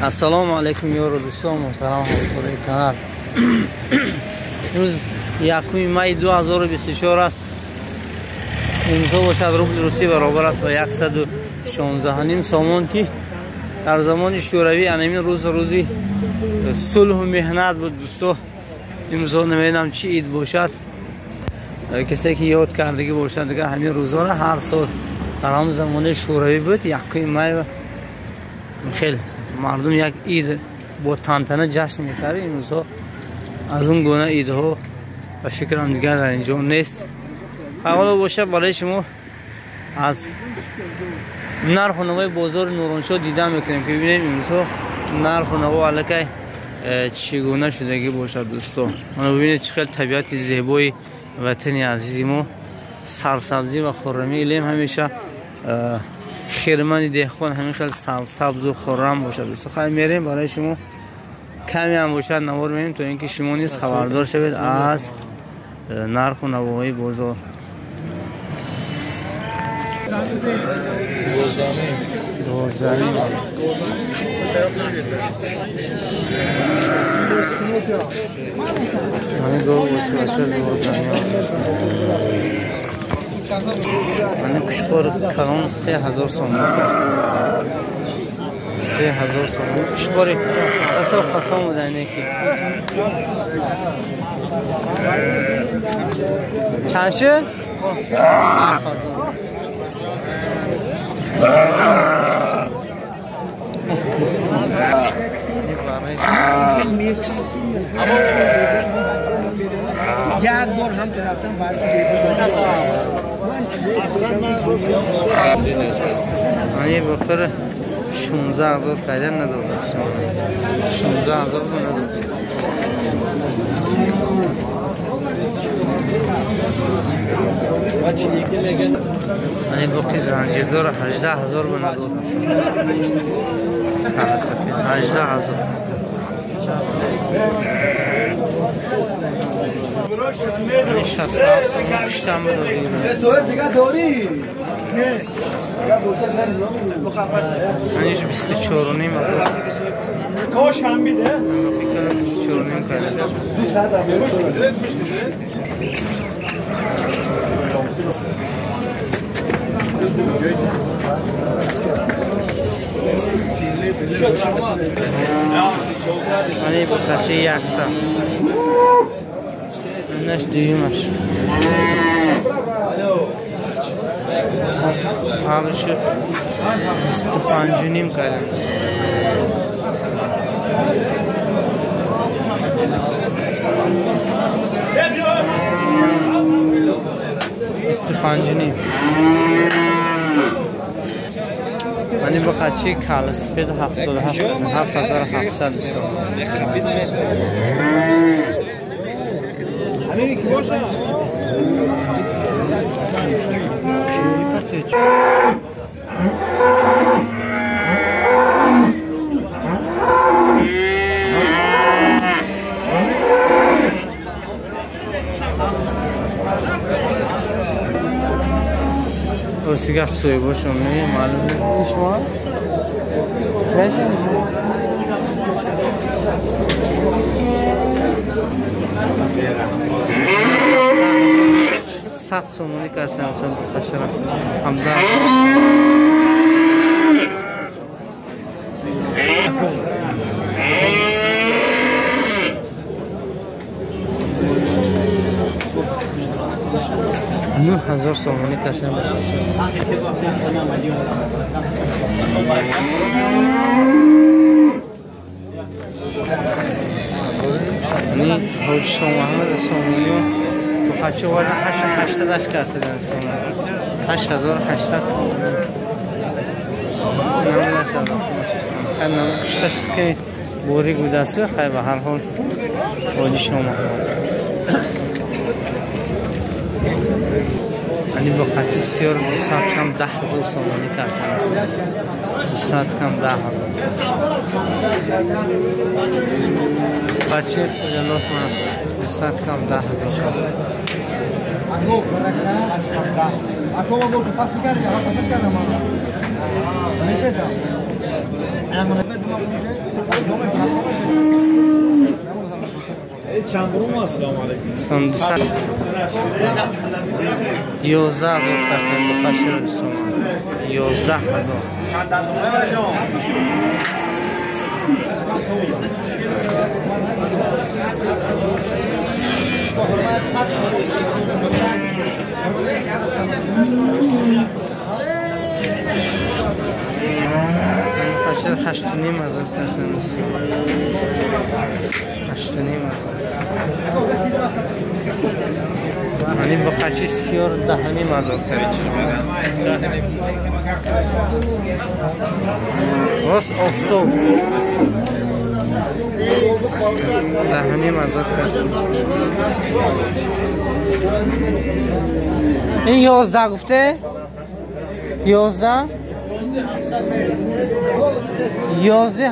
Ассалому алайкум ёру дӯстон, муҳтарам ҳамкорони канал. Имрӯз 1 май 2024 аст. Имрӯзҳо бошад рубли русӣ баробар аст ба 116.5 сомон, ки дар замони шӯравӣ анамин рӯз рӯзи сулҳу меҳнат буд. Дӯсто, имрӯзҳо намедонам чӣ ид бошад. Касе ки ёд кардагӣ бошад, дигар ҳамин рӯзҳоро ҳар сол дар ҳамон замони шӯравӣ буд, 1 май хел мардум як ид бо тантана ҷашн мекард. Имрӯзҳо аз он гуна идҳо ба фикрам дигар дар инҷо нест. Ҳоло бошад барои шумо аз нарху навои бозори Нуроншоҳ дида мекунем, ки бибинем имрӯзҳо нарху наво аллакай чӣ гуна шудагӣ бошад. Дӯсто, ана бибинед чӣ хел табиати зебои ватани азизи мо, сарсабзӣ ва хуррамӣ. Илем ҳамеша хирмани деҳқон ҳамин хел сарсабзу хуррам бошад. Дӯсто, хайр, мерем барои шумо каме ҳам бошад навор меем, то ин ки шумо низ хабардор шавед аз нарху навои бозор. Мани кушқор калон 3000 сомон аст. 3000 сомон. Кушқори қасо қасон буда неки. Чанд шуд? 7000. یک بار هم تو رفتم من بخور 16000 کردن نداد، 16000 نداد. من بقی زنجیردار 18000 نداد. کالا سفید 18000. 67 сомон пуштам буд. Дига дорӣ? Аниш 24.5 азор. Кош ҳам биде? 24.5 карда. Ани бухаси якта. Инаш дуюмаш. Ҳардушу 25.5 кардем. 25.5. Мани бухачи кала сафед 77 7700 сомон. Рости гап соҳибошон маълум шумо сад сомонӣ кардам бухашара ҳамда. 9000 сомонӣ кардам. Ни ҳоҷи Шоҳмуҳаммад Сомониё бухачи овардан 8800 карданд сомон. 8800 сомон. Намунаша ки борик будааст, хай ба ҳар ҳол ҳоҷи Шоҳмуҳаммад. Ани бухачи сиёр 200 кам 10000 сомонӣ карданд. 200 кам 10000. Бача ҷалос ман 200 кам 10000 кард. Сом 11 000 касем буқачиро дӯстон. 11 000. Буқачиро 8500 касем дӯстон. 8500. Ани буқачи сиёр 10 500 харид шуд. Рост офтоб. 10 500 касем. Ин 11 гуфте? 11? 11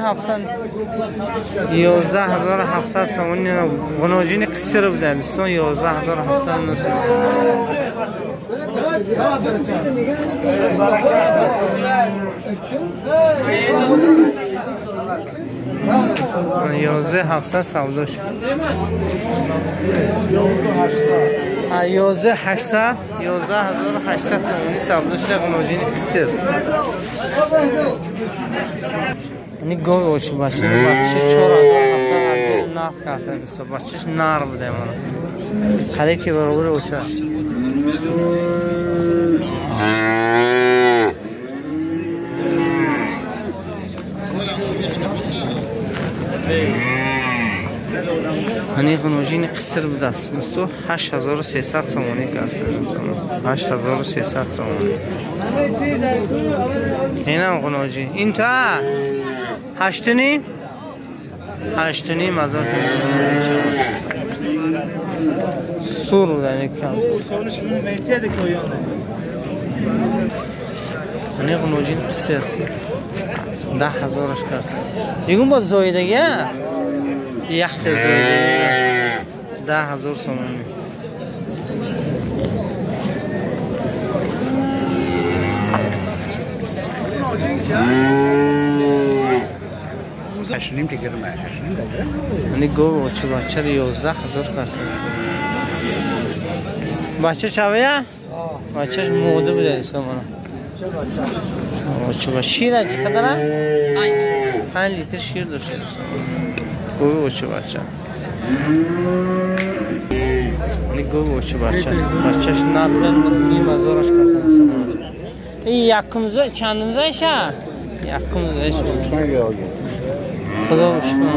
700, 11 700 сомони ғуноҷини қисир буда дӯстон, 11 700. 11 700 савдо шуд. 11 800, 11 800 сомони савдо шуда ғуноҷини қисир. Ини гови оши бача, бача 4700 нарх кардем дӯстон, бачаш нар буда мана. Қариб ки баробари оча. Ани ғуноҷини қисир будааст дӯсто, 8300 сомонӣ кардем, 8300 сомонӣ. Инам ғуноҷӣ. Ин та 8 5, 8500 сур буда кам. Ани ғуноҷини қисир 10 000-аш кард. Ягон боз зоидагия? Яхте зоидагӣ 10 000 сомонӣ. Ани гови очи бачаро 11 000 кардем. Бача чавая? Бачаш мода буда дӯстон мана. Очи бача шира чӣ қадара? 5 литр шир дошта дӯстон. Гови очи бача. Ани гови очи бача. Бачаш надбен 5000-аш кардем дӯстон. Ин якумза чандумзаиша? Якумзаиш. Худо шукр.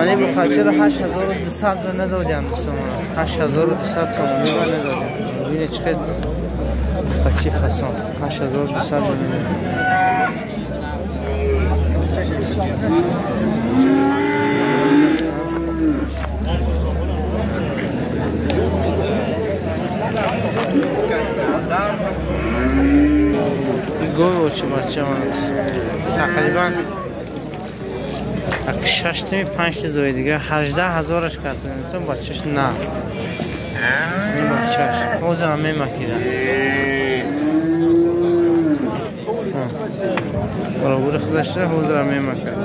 Ани буқачаро 8200 ба надодиам дӯстон. 8200 сомонӣ ба надодиам. Бибинед чӣ қадр буқачи фасон. 8200 ба надодиам. Гови очи бача ман тақрибан шаштими панҷта зоидига 18 000-аш кардем, бачаш на. Бачаш ҳозирам мемакида. Баробари худаш ҳозирам мемакад.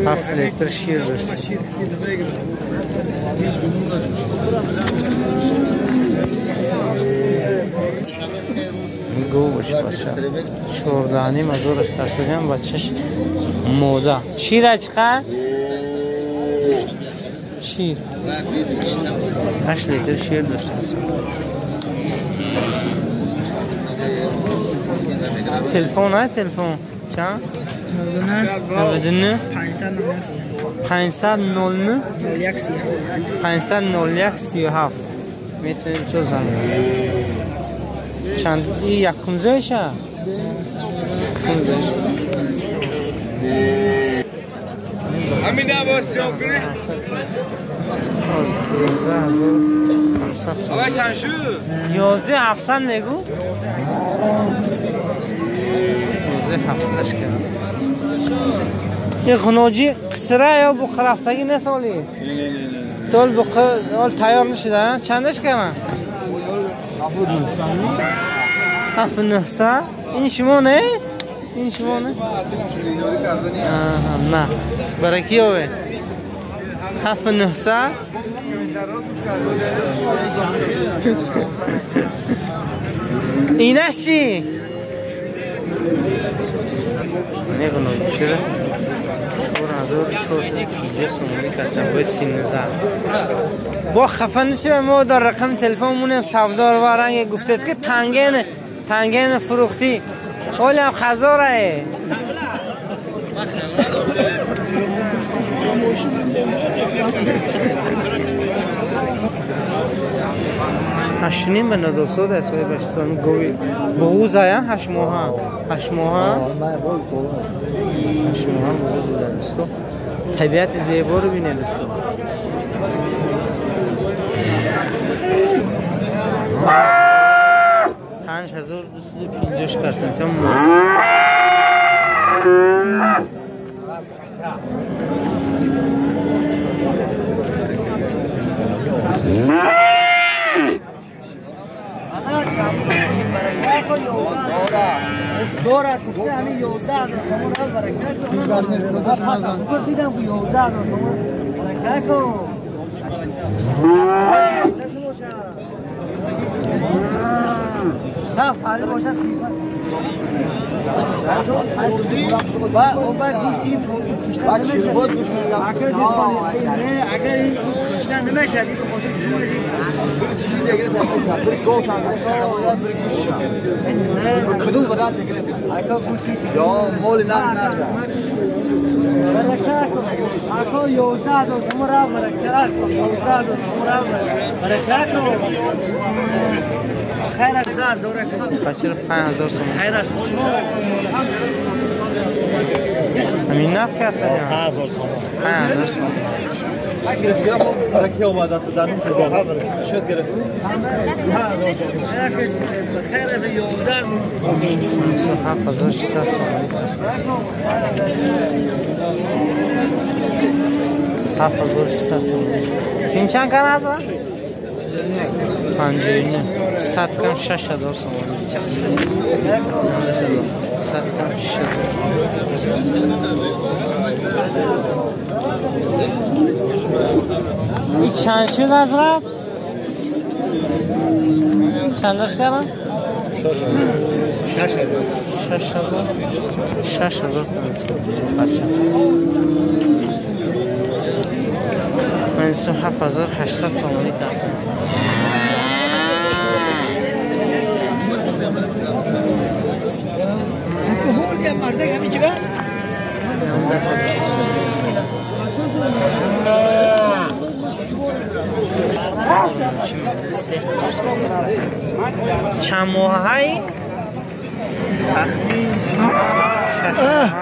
7 литр шир дошта. Гов бош бача. 14 500-аш кардем, бачаш мода. Шира чӣ қадр? Шир. 8 литр шир доштааст. Телефон, а телефон чанд? 99 500 09 501 37 метавонем чо занг. Чанд якумзаиша? Якумзаиш. Ҳамин абос ҷавоб кунӣ? 11 700 сом. Ава чанд шуд? 11 700 мегӯ? 11 700-аш кард. این خنوجی قصره یا بو خرفتگی نیست ولی؟ نه نه نه نه. تول بو قل تیار نشده چندش کردن؟ 7900. این شما نیست؟ این شما نه؟ آها نه. برای کی اوه؟ 7900. اینش چی؟ نگونم چرا؟ 4450 سومونی کردم باید 13. با خفه نشیم ما در رقم تلفن مونیم سودار و رنگ گفتید که تنگین تنگین فروختی ولی هم خزاره. هشتنیم به ندوستو دستوی بشتون گوی بغوز آیا 8 ماه 8 ماه 8 ماه بغوز بوده دوستو. طبیعت زیبا رو بینه دوستو. 5250 کردم. دورت گفته همین 11 سومون هم برکت کن. پس از پرسیدم که 11 سومون برکت کن. صف حالی باشه سی. با گوشتی کشته نمیشه. اگر این کشته نمیشه به خاطر جون چیزی اگر بر گوش بر گوش کدوم ورات میگیره یا مول نه نه برکت کن. آقا 11 سومون را برکت کن. 11 سومون را برکت کن. خیر از دوره بچه 5000 سومون خیر از همین نرخ هست 5000 سومون 5000 سومون گرفت برکی آمده است در اون شد گرفت خیر از 11 7600 سومون 7600 سومون. این چند کن از 59 100 کم 6000 سومون. 100 کم 6000. این چند شد از رب؟ چندش کردم؟ 6000 6000 من 7800 سومونی کردم. چند ماه های؟ 6 ماه.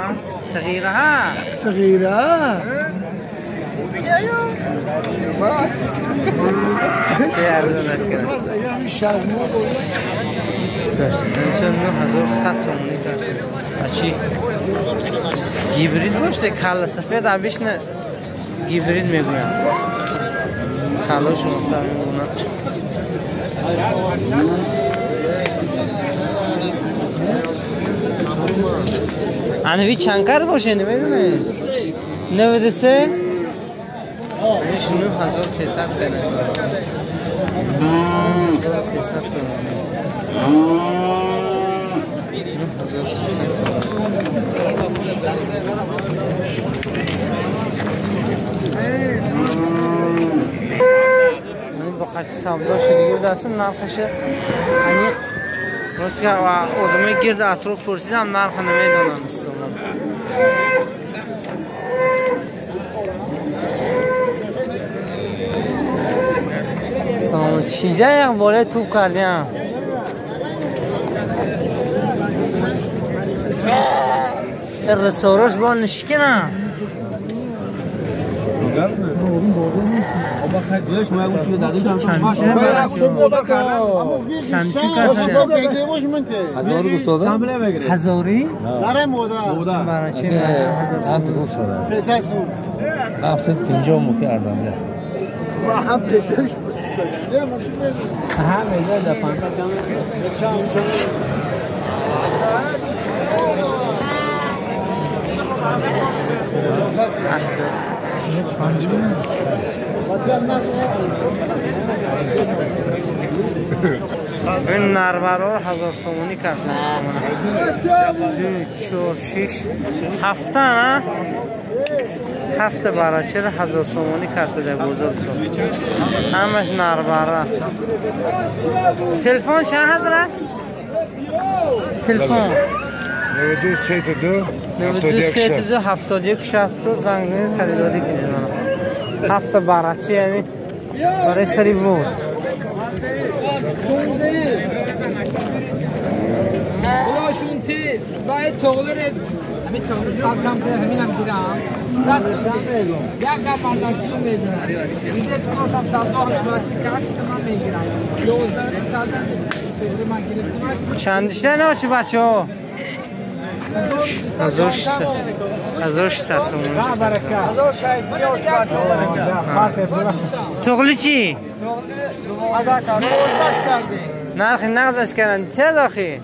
صغیره ها؟ صغیره سه ارزان 9100 سومونی کردم. چی؟ گیبرید باشه کله سفید اویش نه گیبرید میگویم. کلاش مثلا میگویم. انوی چند کار باشه نمیدونه؟ 93 9300 کردم. 9300 سومونی. 9300 سومونی. با خرچ سودا شدگی بود اصلا نرخش یعنی راست که آدمه گرد اطراف پرسیدم نرخ نمیدونم استومن. سلام چیزه یک بالای توپ کردیم. رسوراش با نشکنم. چند چی کردن؟ هزاری؟ برای چی؟ 750 مکه ارزنده. این نربرها 1000 سومونی کردن. 2 4 6 7 نه؟ 7 براچه 1000 سومونی کرده بزرگ سو. همش نربره. تلفن چند حضرت؟ تلفن 92 32 92 71 60 زنگ زنید خریداری کنید. 7 براچه یعنی برای سری بود. بلاشونتی باید تغلره همین تغلر سب کم کنه همین هم گیرم دست یک گپ برداشتون میزنم دیده تو باشم سبزا هم باید چی کرد که من میگیرم 11 سازن فکر من گرفتم. چند نه چی بچه ها؟ 1600 سومون. تغلی چی؟ نرخ نقضش کردن چه داخی؟ یعنی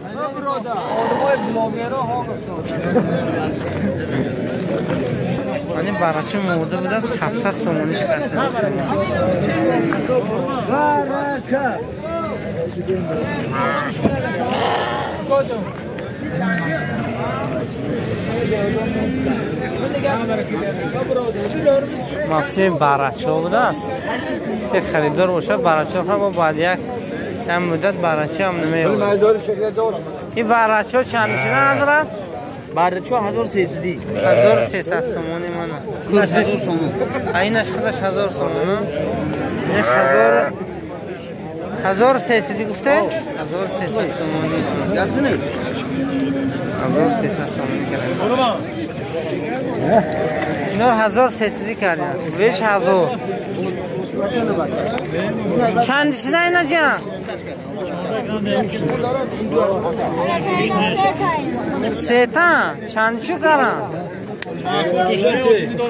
برای چه موده بوده است 700 سومونیش کرده. مافی برچه بوده است. کسی خریدار باشه برچه ها با بعد یک مدت برچه هم نمیاد. این برچه چند شده حضرت؟ برچه 1300. 1300 سومونی منه. 1000 سومون. اینش خودش 1000 سومونه. اینش 1300 گفته؟ 1300 سومونی. 1300 سومونی کردن. اینا 1300 کردن. 5000. چند شده اینا جان؟ سه تا چند شو کردن؟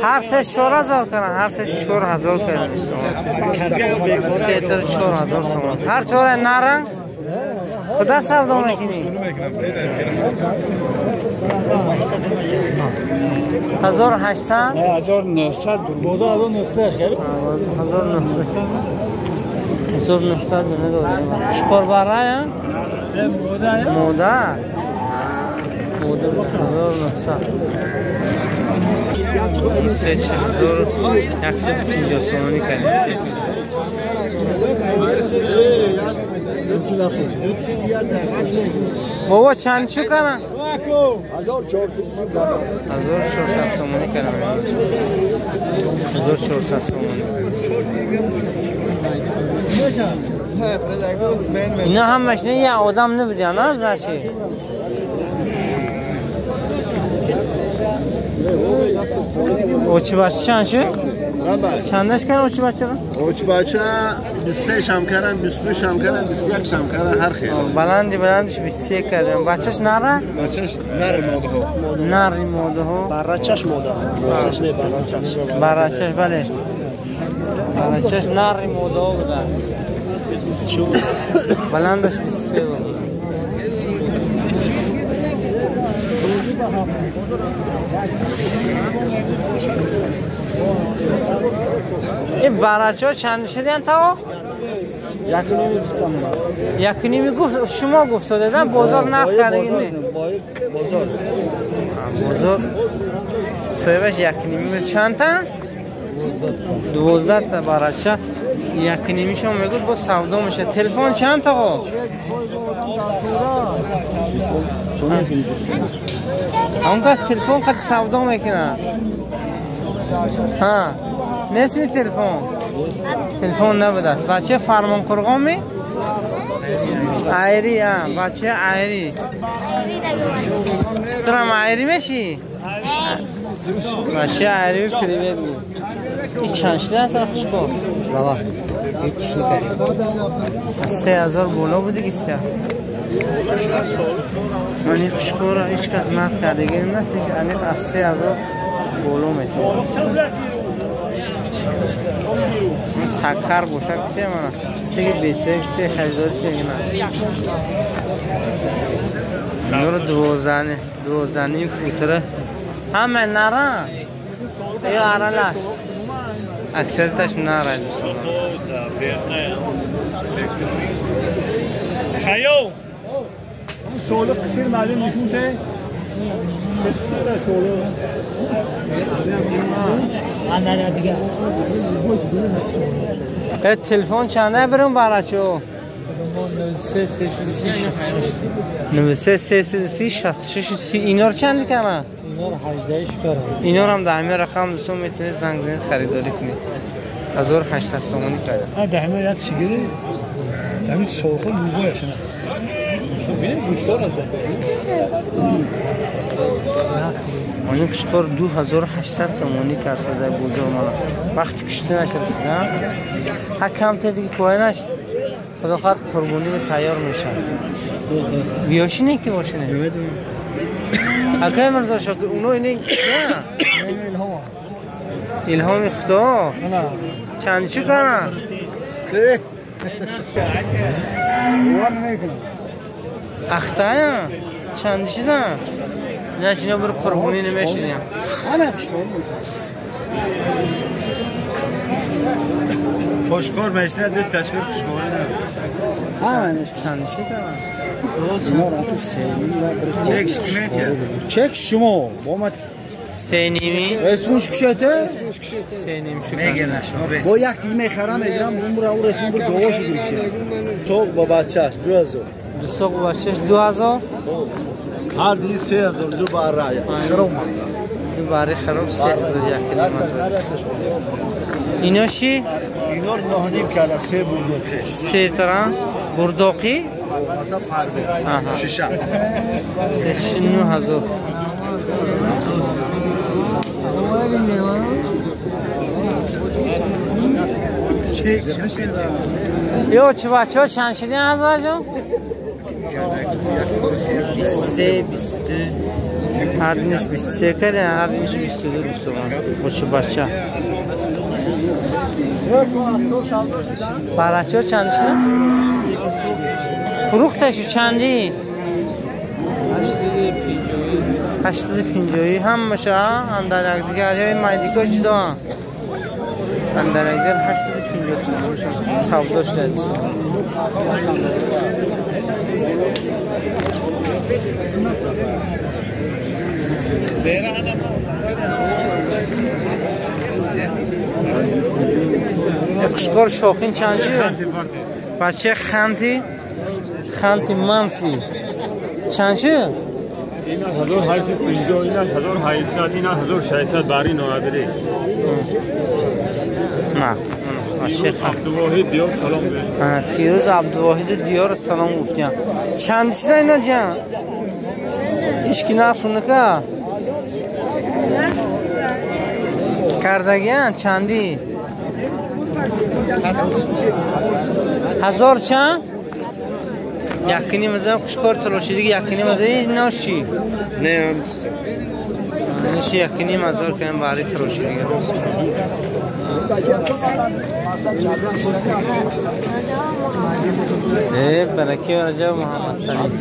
هر سه 4000 کردن. هر سه 4000 کردن. سه تا 4000 سومون. هر چهار نرن خدا سودا میکنی. 1800 1900 بوده 1900 1900 نداره. چقدر برای؟ موده موده 1900 3150 سومونی کردیم. بابا چند چو کردن؟ 1400 سومونی کردم. 1400 سومونی. اینا همش نه یه آدم نبود یا نه زشی. اوچی بچه چند شد؟ چندش کردن اوچی بچه رو؟ اوچی بچه 23 شم کردن، 22 شم کردن، 21 شم کردن، هر خیر. بلندی بلندش 23 کردن. بچهش نره؟ بچهش نر ماده ها. نر ماده ها. برچش ماده ها. بچهش نه برچش. برچش بله. برچش نر ماده ها بودن. بلندش 23 بود. این برچه ها چند شدن تا؟ 1.5 گفت شما گفت دادن بازار نرخ کردگی نه. بازار بازار صاحبش 1.5 چند تا؟ 12 تا برچه 1.5 شما میگفت با سودا میشه. تلفن چند تا آقا؟ اون کس تلفن قد سودا میکنه. ها نسمی تلفن تلفن نبوده است. بچه فرمان قرقان می؟ ایری ها بچه ایری. تو هم ایری میشی؟ Бача айри привет гу. Ин чанд шуда аст хушкор? Баба. Ҳеч накардем. Аз 3000 боло буди гиста. Ман ин хушкорро ҳеч кас нарх кардагӣ нест, лекин аниқ аз 3000 боло месозад. Ин сагхар бошад кисе мана сиги бесег се харидори сегина. Инро 12 футра. Ҳама нара ё аралаш. Аксарияташ нара дӯстон. Хаё. Соло қисир маълум нишунте. Телефон чанде берун барачо? 93 330 66 30. اینا رو چند کمه؟ اینا رو 18 شکارم. اینا رو هم ده همه رقم دوستان میتونید زنگ زنید خریداری کنید. 1800 سومانی کرده. ده همه یاد چیگیری؟ ده همه سوخه لوگویش نه. ببین گوشتار از این قشقر 2800 سومانی کرده در بازار ما. وقتی کشته نشد ها کم تا دیگه پایینش خدا خواهد قربانی به تیار میشه. بیاشینه که باشینه. نمیدونم. اکای مرزا شاکر اونو اینه نه. الهام خدا. چند چی کنن؟ اخته چند چی نه؟ نه چینا بر قربانی نمیشینیم. خوشکار مجنه دو تصویر خوشکاری نه. چند چی کنن؟ چک شما با ما سه نیمی اسمش کشته؟ سه نیم شکر. با یک دیگه میخرم میگیرم اون برو اون اسم برو جوابشو گرفته. تو با بچه‌اش 2000. دو سوق با بچه‌اش 2000. هر دی 3000 دو بار رای. خراب مزا. دو بار خراب 3000 یک کلمه. اینا چی؟ اینا رو 9.5 کرده سه بردوقی. سه ترا بردوقی؟ مثلا فرده. شیشه. 9000. یو چه بچه ها چند شدین هزار جان؟ 23 22 هر دینش 23 کرده هر دینش 22 دوستان با چه بچه بچه ها چند شدن؟ فروختش چندی؟ 850 همشه اندر یک دیگر یا مایدیکا جدا اندر یک دیگر 850 سوداش در قشقار شاخین چند شد؟ بچه خنتی خنتی منسی چند شد؟ اینا 1850 اینا 1800 اینا 1600 باری نوادری. مغز. شیخ عبدالواحد دیار سلام به. فیروز عبدالواحد دیار سلام گفتیم. چند شده اینا جان؟ هیچ کی نرخونه که؟ کردگیان چندی؟ 1000 چند؟ یکنی مزه خوشکار تلاشی دیگه یکنی مزه اینا چی؟ نه نشی یکنی مزار کنیم برای تلاشی دیگه. ای برکه رجب محمد سلیم.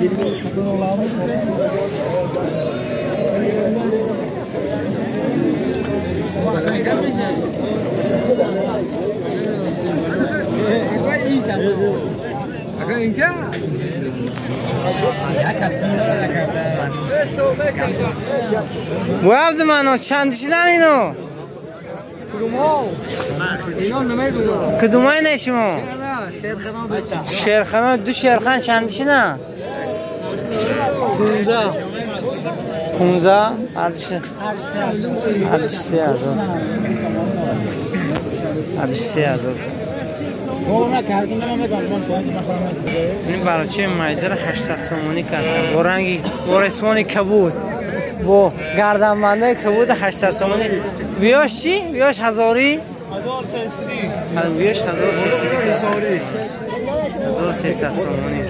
و عبد منو چند شدن اینو؟ کدومای نه شما؟ شیرخانه دو شیرخان چند شدن؟ 15 هر 3000 هر 3000. این برای چه مایده 800 سومانی کردن با رنگی با رسمان کبود. Бо гарданбандаи кабуд 800 сомонӣ. Виёш чӣ? Виёш ҳазорӣ? 1300. Виёш 1300. 1300 сомонӣ.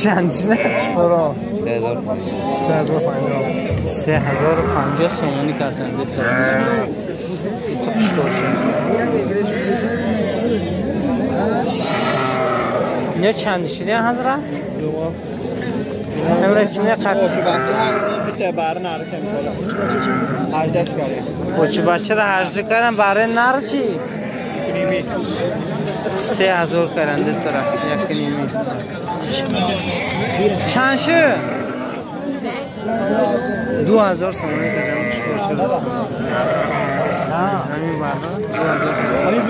چند چطورا؟ 3050. 3050 سومونی کردن بفرست. تو قشقرچه. اینا چند شیله حضرت؟ امروز سونه قبل. بچه بچه را 18 کردن برای نر چی؟ 3000 کردن دو طرف یک نیمی. چند شد؟ 2000 سومونی کردن. چطور شد؟ همین برای 2000 سومونی.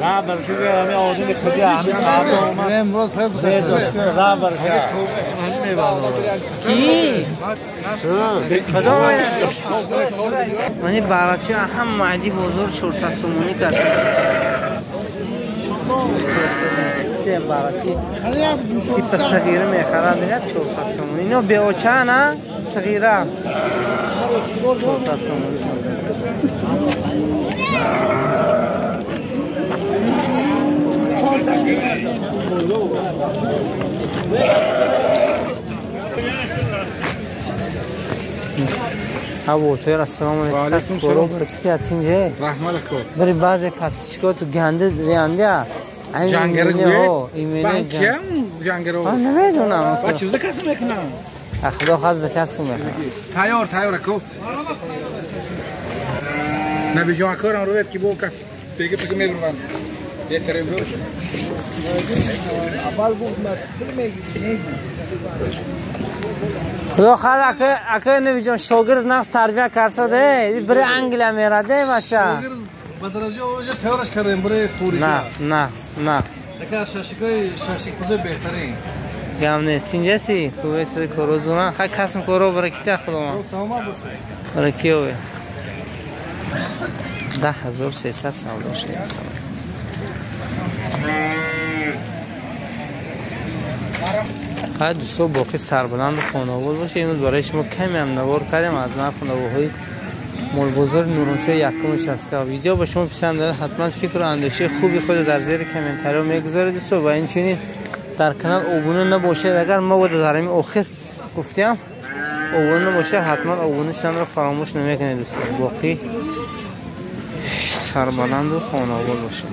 راه برکه همه آدم خودی همه صاحب اومد نه داشت راه برکه تو همه میبرد کی خدا من براچه هم معدی بزرگ 400 سومونی کرد. سه براچه که صغیره میخرد دیگه 400 سومونی. اینو بیوچه نه صغیره 400 سومونی. ابو تیر السلام علیکم. برو برکتی اتینجه رحمت کو بری بعضی پاتشکا تو گنده ریانده جنگره گوی من کیم جنگره من نمیدونم با چیز کس میکنم خدا خاص کس میکنم تیار تیار کو نبی جان کارم روید که بو کس بگه بگه میبرم یه تریم روش خدا خدا اکه نبی جان شاگرد نقص تربیه کرده بره انگلیه میرده بچه به درجه اوج تیارش کردیم برای خوری نقص نقص نقص اکه شاشیکای شاشیک پزه بهترین گم نیست اینجا سی خوبه سر کروزونه خیلی کسم کرو برکیت خدا ما برکیوه 10300 سال داشته. خیلی دوستا باقی سربلند خانواد باشه. اینو برای شما کمی هم نوار کردیم از نرخ نواهای مال بازار نورانشاه یکم چسکا. ویدیو با شما پسند داره حتما فکر و اندیشه خوبی خود در زیر کامنت ها میگذارید دوستا و اینچنین در کانال ابونه نباشید. اگر ما بود در همین آخر گفتیم ابونه نباشه حتما ابونه شدن رو فراموش نمیکنید دوستا. باقی سربلند و خانواد باشه.